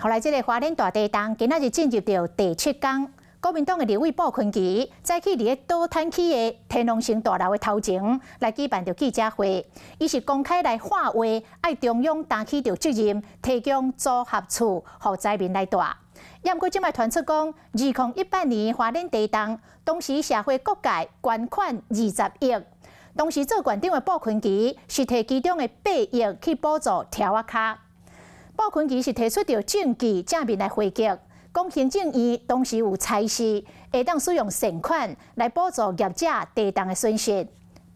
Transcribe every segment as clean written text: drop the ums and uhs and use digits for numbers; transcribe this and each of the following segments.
後來這个花蓮大地動今仔日進入著第七工，國民黨的立委傅崑萁早起佇咧倒坍起的天龍城大樓的頭前來舉辦著記者會，伊是公開來喊話，愛中央擔起著責任，提供組合厝予災民來蹛。毋過這擺傳出講，2018年花蓮地動，當時社會各界捐款20億，當時做縣長的傅崑萁是提其中的8億去補助柱仔跤。傅崑萁是提出著證據正面來回擊，講行政院當時有裁示，會當使用善款來補助業者地動的損失。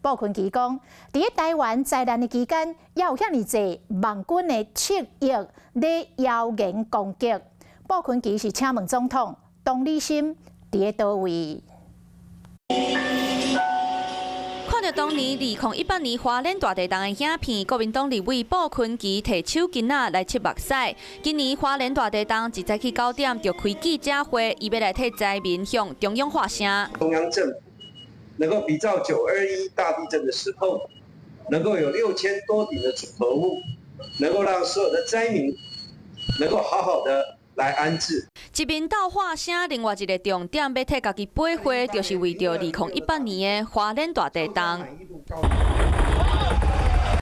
傅崑萁講，佇咧台灣災難的期間，猶有遐爾濟網軍的側翼咧謠言攻擊。傅崑萁是請問總統同理心佇咧佗位？看著當年2018年花蓮大地動的影片，國民黨立委傅崑萁提手巾仔來拭目屎。今年花蓮大地動一早起9點就開記者會，伊欲來替災民向中央發聲。中央政府能夠比照9·21大地震的時候，能夠有6000多頂的組合屋，能夠讓所有的災民能夠好好的來安置。一面鬥喊聲，另外一个重點欲替家己背鍋，就是為著2018年的花蓮大地動。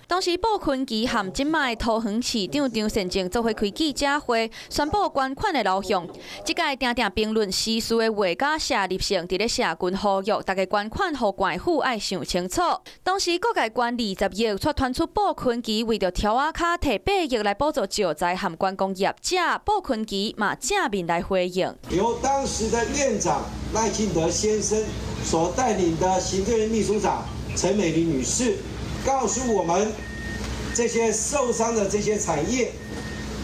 當時傅崑萁和這擺桃園市長張善政做伙開記者會，宣布捐款的流向。這屆定定評論時事的畫家謝立勝佇咧社群呼籲大家捐款予縣府愛想清楚。當時各界捐20億，卻傳出傅崑萁為著柱仔跤提8億來補助石材和觀光業者，傅崑萁嘛正面來回應。由當時的院長賴清德先生所帶領的行政院秘書長陳美玲女士，告訴我們，這些受傷的這些產業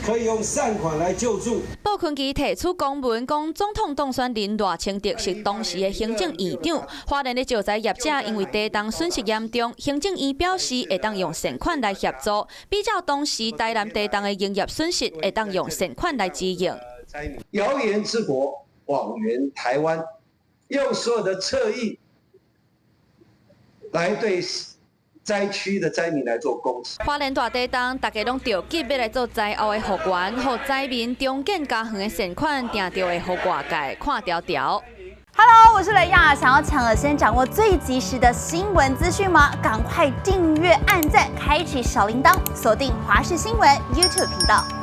可以用善款來救助。傅崑萁提出公文，講總統當選人賴清德是當時的行政院長。花蓮的石材業者因為地動損失嚴重，行政院表示會當用善款來協助，比照當時台南地動的營業損失，會當用善款來支應。謠言之國，謊言台灣，用所有的側翼來對災區的災民來做攻擊。花蓮大地動，大家攏著急欲來做災後的復原，予災民重建家園的善款，定著會予外界看牢牢。 Hello，我是雷亞，想要搶先掌握最及時的新聞資訊嗎？趕快訂閱、按讚、開啟小鈴鐺，鎖定華視新聞 YouTube 頻道。